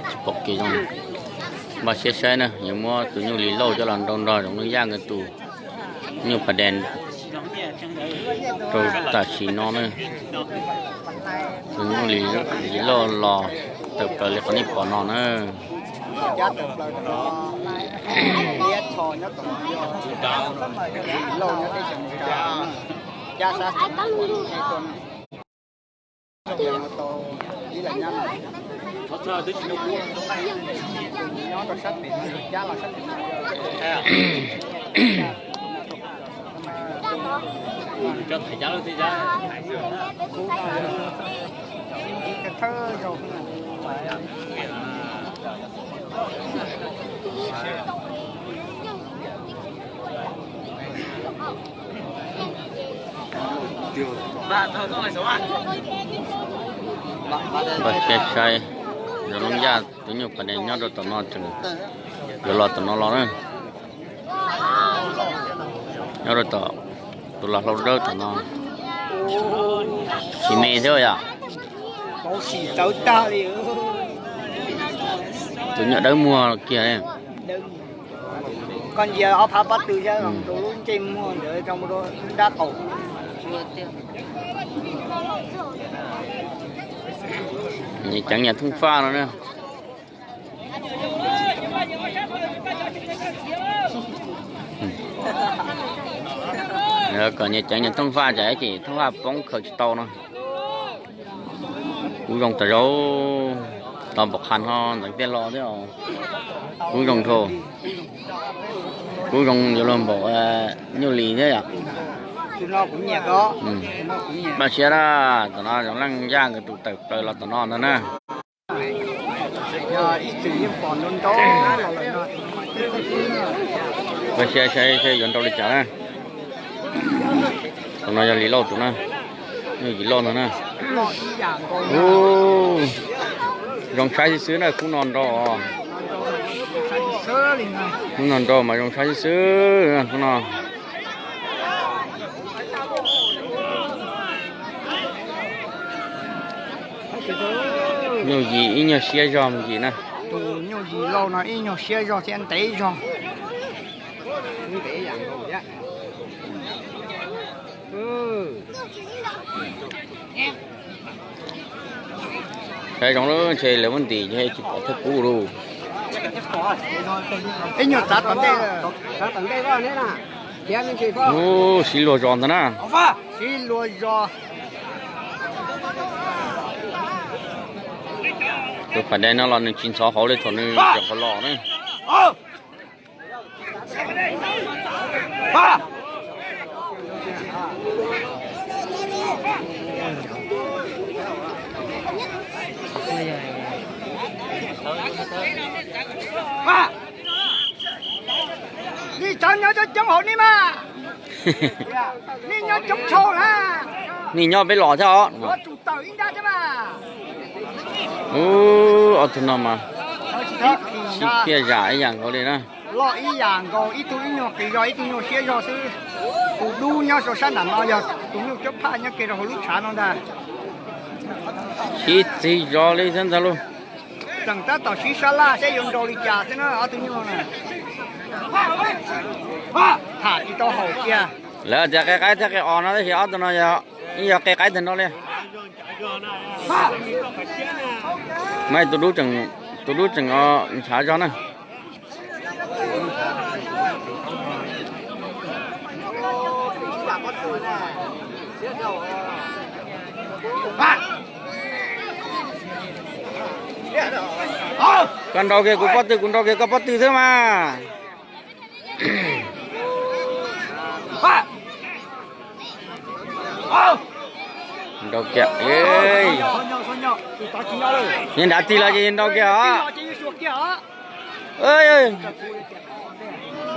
Tsis pom kev zoo. Npaj siab saib na, yuav muab tus nyuj Lis Lauj coj los nrau nrog Zoov Looj Yaj nkawd tus nyuj Phas Des rau tam sim no na. Tus nyuj Lis Lauj los tawm plaws li qhov nej pom no na. Npaj siab saib, Zoov Looj Yaj tus nyuj Phas Des nyob rau tom no tseem yuav los tom no los na. Nyob rau tom tus lag hlau dawb tom no. Tsis me thiab yom. Tus nyuam dawb muag kiag. Koj ntsia ob phab pob tw thiab los rau lub ntsej muag ntawd rau mus rau nrab qaum. Ceev niam thooj faj no na. Kom nyias ceev nyias thooj faj tsam ib chim thooj faj poob khaws tsis tau no. Kub zoo tas zog, tau npaum qhov no ntxeev tiaj lo thiab. Kub zoo dhau. Kub zoo yuav luag npaum nyuj Lis thiab yom. Npaj siab na, tom no Zoov Looj Yaj nkawd tus tawm plaws los tom no ntag na. Npaj siab saib seb yuav nrau li cas na. Tus no yog Lis Lauj tus na, nyuj Lis Lauj ntag na. Ub, zoo saib xwb xwb na, khub no nrau. Khub no nrau mas zoo saib xwb xwb khub no. Nyuj Yis ib nyuag siab zog me ntsis na. Tus nyuj Yis Lauj no ib nyuag siab zog thiab ntev zog. Saib zoo lawm ntshe lawv muab ntim tsis pom thawj kub lauj. Ib nyuag txav tom ntej. Ub, sib luag zos ntag na. Sib luag zos. Tus pham dai no los nws tsis ntxhov hauv li thaum nws tseem qhov los na. Nej cov nyob coob coob hauv nej mas. Nej nyob coob tshaj na. Nej nyob peb los thiab os. Ub, ob tug no mas sib phiaj zam ib yam nkaus li na. Loj ib yam nkaus, ib tug ib nyuag qis zog ib tug nyuag siab zog xwb. Tus dub nyob rau sab nram no yog tus nyuj cuab phaj nyob kiag rau hauv lub tshav no ntag. Sib txig zos li thiab ntag lauj. Tseem tab tom sib sab laj saib yuav nrau li cas xwb na ob tug nyuj na. Tham tsis tau haum tiag. Lawv tias qe qaib thiab qe os no tab sis ob tug no yog qe qaib tag nrho li. Mas tus dub tseem, tus dub tseem ntshav zog na. Koj nrau kiag kuv pob tw, kuv nrau kiag koj pob tw xwb mas. Nrau kiag, yog nrad tig los ces yog nrau kiag os.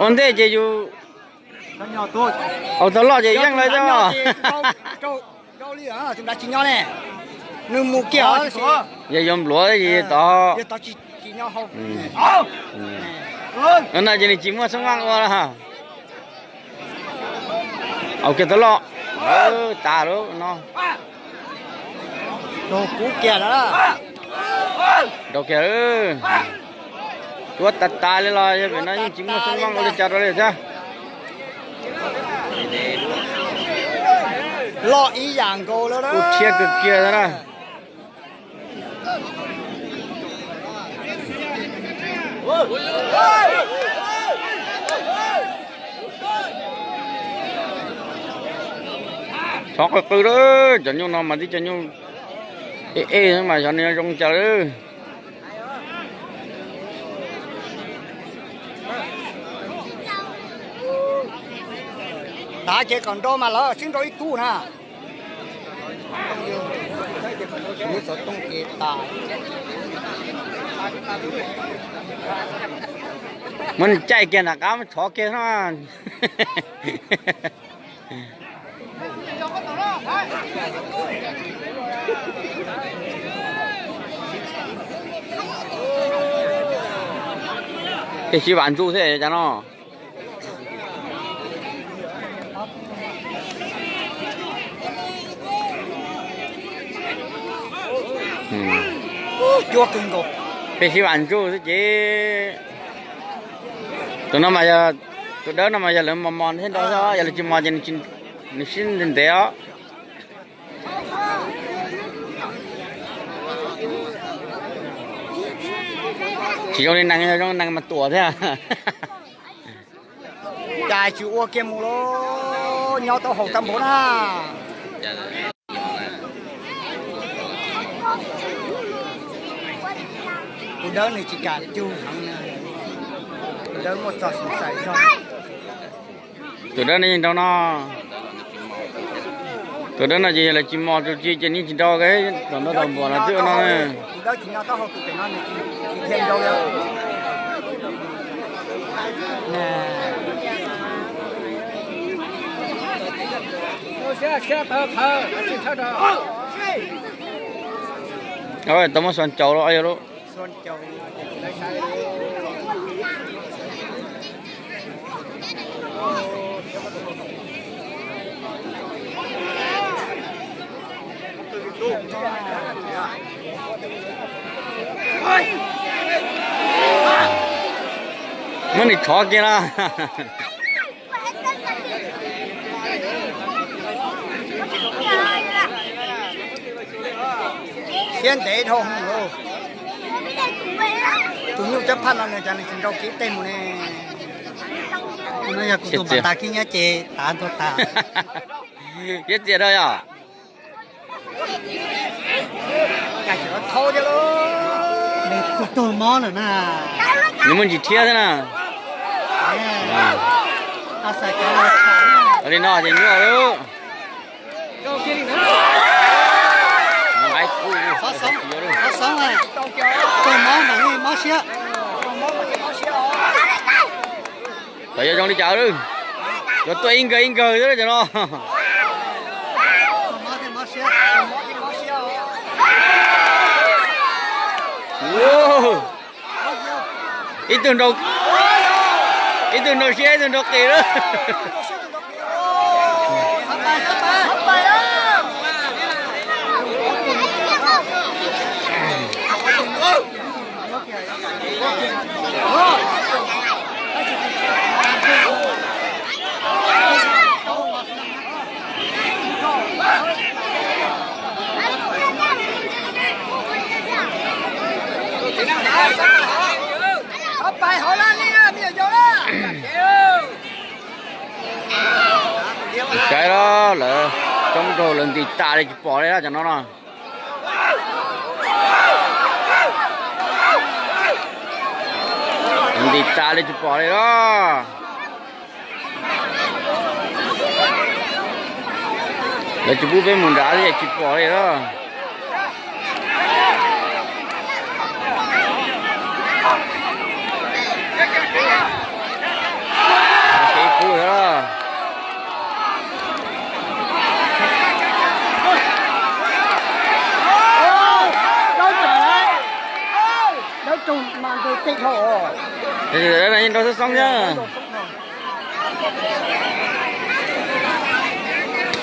Ua ntej ces yus, au tag loj ces yeej lawm xwb. Yog yuav npluav ces tod. No ces nws tsis muaj xab maj ua. Au kiag tag loj, tas lawm no. Kuv kiag lawm. Nrau kiag, tuab tas tas li los yog pem no yeej tsis muaj xeeb vab ua li cas rau li thiab. Loj ib yam nkaus lawm, kub thiab kawg kiag na. Txhob qw qw lawm, cov nyuj no mas tib cov nyuj ej ej mas xyov nws zoo cas lawm. Tav ces kom nrau mas lawv sib nrau ib tug na. Muab nws caij kiag nram qab, muab tshov kiag no. Tej sib vam ntsuj thiab cas no. Peb sib vam ntsuj xwb ces tus no mas yog, tus dawb no mas yog lawv mos mos thiab nrau xwb, yog lawv tsis mos ces nws sib ntev ntev os. Tsis zoo li nees, yog zoo nees mas tuam thiab. Cas tsis ua kiag mus los nyob taub hau tag npaum na. Tus dawb nws tsis kam cug heev na, tus dawb muaj txoj xyem xaim zog. Tus dawb no yeej nrau no. Tus dawb no ces yog lawv tsis mos tus tsi ces nws tsis nrau, kom nrau tau npaum no twb ua no. Tus dawb tsis nyob taub hau tus pem no nws tsis thiaj nrau li. Tau muab xua ncaus los yog lub. Muab nws tshov kiag na. Siab ntev dhau hwv. Tus nyuj cab phaj no nws cas nws tsis nrau kev tej mus ne. No yog kuv tus npam tas kiag nyob ces tav ntua tas. Siab txias dhau yog. Nws tug tug mob lawm na. Nws muaj ntsis thiab xwb na. Li no ces nyuaj lawm. Tug mob mas mob siab. Tau yog zoo li cas, yuav tuaj ib nkawg ib nkawg xwb cov no. Ib tug nrau, ib tug nrau siab ib tug nrau qis lawm. Saib los lawv coob nraug lawv ntim tas li tsis pom li cov no no. Ntim tas li tsis pom li los. Lawv tsis pub peb mus nrad thiab tsis pom li los. Nrau xoob xoob thiab.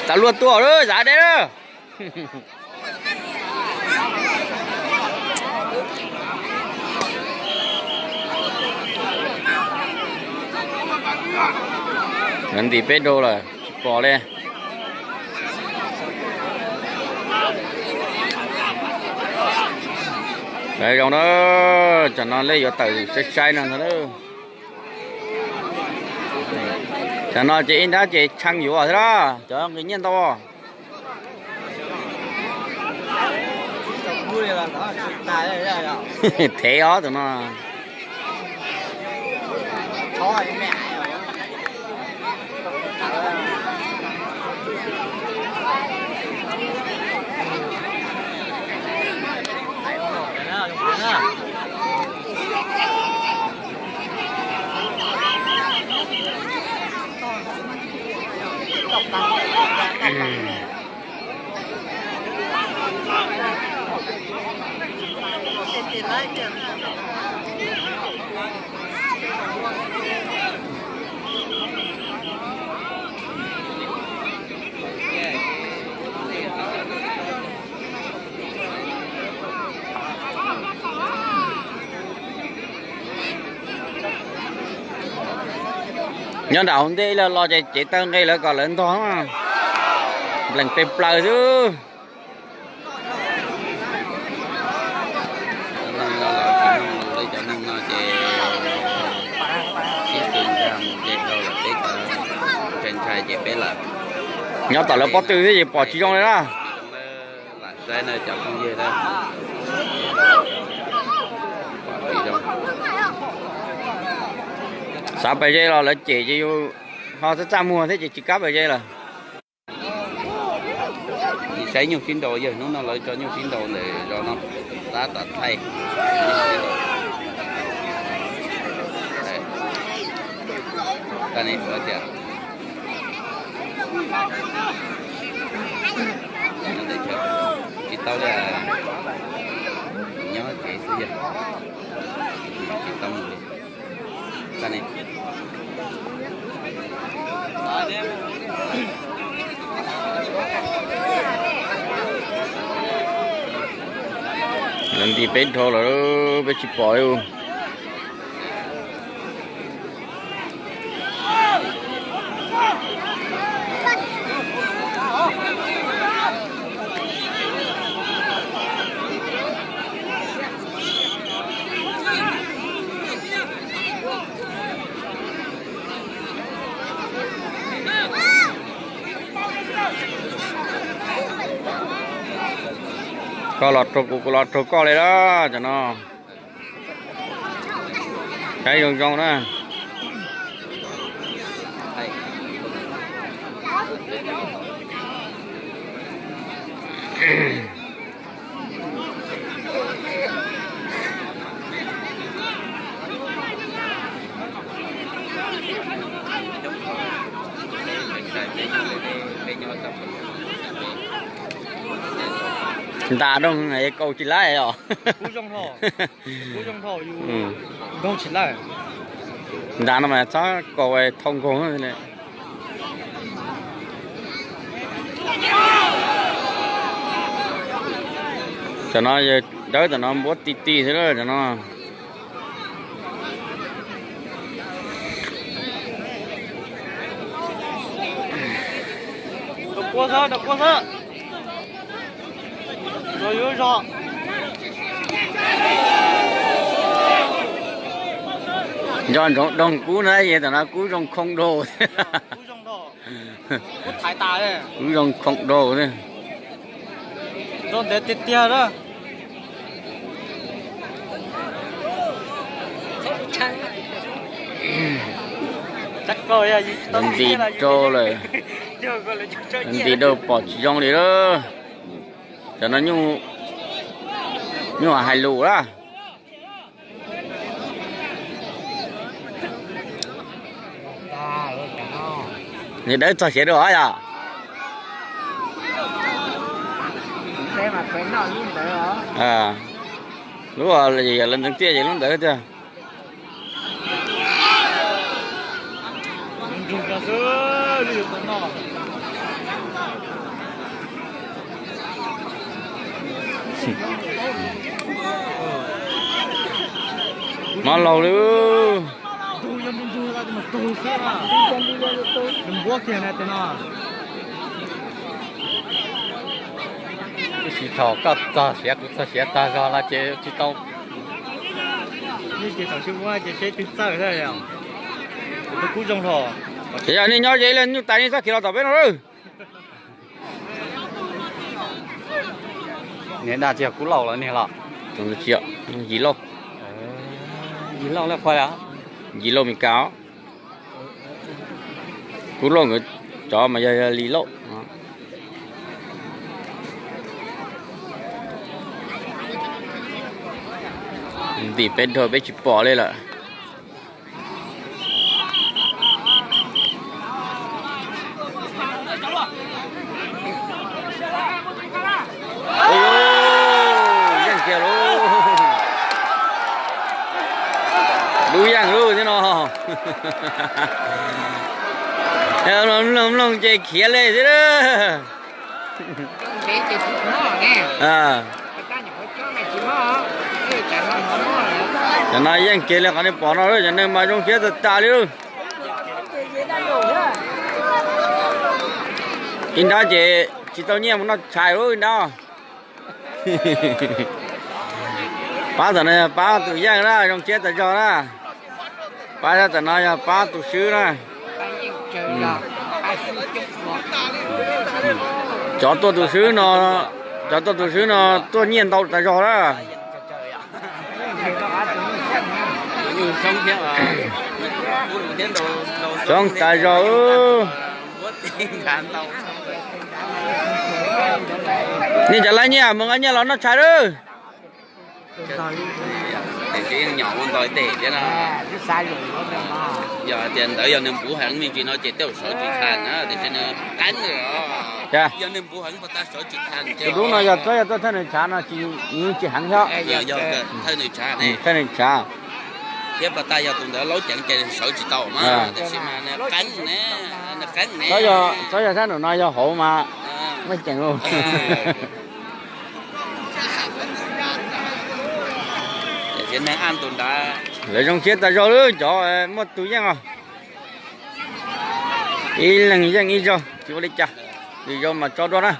Txav luag tuaj lawm, txav deb lawm. Ntim peb rau lawm tsis pom li. Lawv zoo na, cov no lej yuav tawm sai sai no ntag. Cov no ces ib nrab ces tshee yuav xwb na, cov nqis nyiaj ntau. Thev os tus no. Nyob nram hauv ntej ib los los ces cev taw nqe lawv kom lawv ntog, nplees pes plaws xwb. Cov neeg no ces sib tw nkag mus ze dhau lawm peb cov ntshai ntshai ces peb lawm. Nyob tom lawv pob tw thiab ces pom tsis zoo li na. Lam saib na cov phooj ywg na. Pom tsis zoo. Xav pais ze los lawv cem ces yus ho txaj txaj muag thiab ces tsis kam pais ze lawm. Saib nyuj sib nraus, yawg hnub no lawv tso nyuj sib nraus ntawm zos no, tab tom thaij. Tag ne, ua tias tsis tau li, nyob tsev xwb yog tsis tau mus li. Tag ne. Lawv nti peb dhau lawm, peb tsis pom li. Koj los raug kuv, kuv los raug koj li lawm cov no. Saib zoo zoo na. Ntas nroog kaus tsis laib os. Ntas no mas txhob kaus thau nkoog. Cov no yog dawb, cov no npuab ti ti xwb lawm cov no. Nco ntsoov doog kub na, tam no kub zoo khoo dua. Kub zoo khoo dua. Nti rau lawm, nti rau pom tsis zoo li lawm. Cov no nyuj hais lus lawm. Nws dawb txog siav dua yom. Lub yog lawv ntxeev tiaj ces lub ntawd tiag. Mob laug lawm. Tus yog ntu ntu no mas tus xwb na. Nws npuab kiag na tus no. Tab sis thaum koj txog siav kuv txog siav tag zog los ces tsis tau. Yeej ces thaum sib muab ces seb twg txawj thiab yom. Kuv tus kub zoo dhau. Ces yog nej nyob ze ib leeg nyuj tais nej txhob khiav los tom peb no lawm. Niag daj tsis yog kub lauj los niag los? Yim lauj. Yim lauj lawm qhov, yim lauj Mes Kas os. Kub lauj nkawd cov mas yog li lauj. Ntim peb dhau peb tsis pom li lawm. Yeej kiag lauj. Dub yeej lauj thiab no. Mloog mloog ces khiav li thiab. Cov no yeej kiag li qhov nej pom no, cov neeg mas zoo siab tas tas li. Ib nrab ces tsis tau nyiaj mus noj tshais ib nrab. Pab tam no yog pab tus yeej na, zoo siab tas zog na. Pab tam no yog pab tus swb na. Cov tuaj tus swb no, cov tuaj tus swb no tuaj nyiaj ntau tas zog na. Coob tas zog. Nej cov laib nyiaj mus nqa nyiaj los noj tshais lawm. Yog hais tias ntawd yog nws npuv heev me ntsis no ces tej zaum sawv tsis tag na, tiam sis nws qeeb lawm. Tus dub no yog txob yog tuaj thawj nws tshav no tsis, tsis heev thiab. Thawj nws tshav, thiab pas tas yog tus ntawd laub ceev ces sawv tsis tau mas, tiam sis mas nws qeeb ne, nws qeeb ne. Txob yog sab nraum no yog hauv mas muaj ceem. Lawv zoo siab tas zog lawm cov muaj tus yeej os. Ib leeg yeej ib zaug tsis ua li cas, lwm zaug mas tso dua na.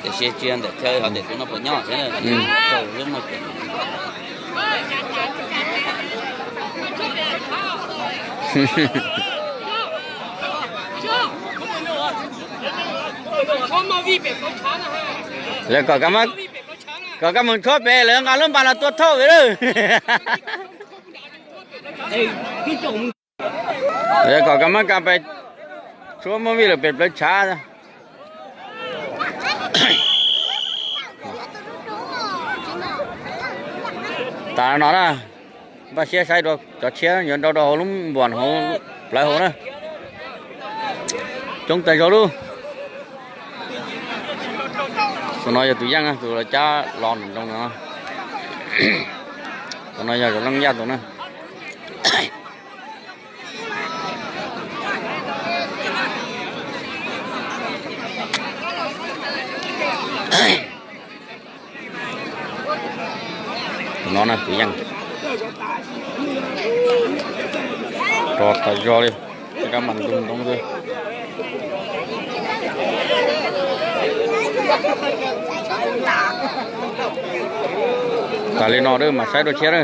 Tiam sis tsis yog ntawm chaw hov tias tus no puas nyob thiab, lub muaj ceem. Lawv kom, kom koj mus tshuab pem lawv nqa lub npas los tua thauj pem lawm. Lawv kom koj muab kas pes tshuab muab vij lawm pem plawv tshav. Tas no na, npaj siab saib dua cov tshiab yuav nrau rau hauv lub npuas hauv plawv hauv na. Coob tas zog lub. Tus no yog tus yeej, tus lawv cab los nram nroog no. Tus no yog Zam Leej Yaj tus na. Tus no na tus yeej. Rog tas zog li, rab mas ntug ntoo xwb. Tas li no mas saib dua tshiab na.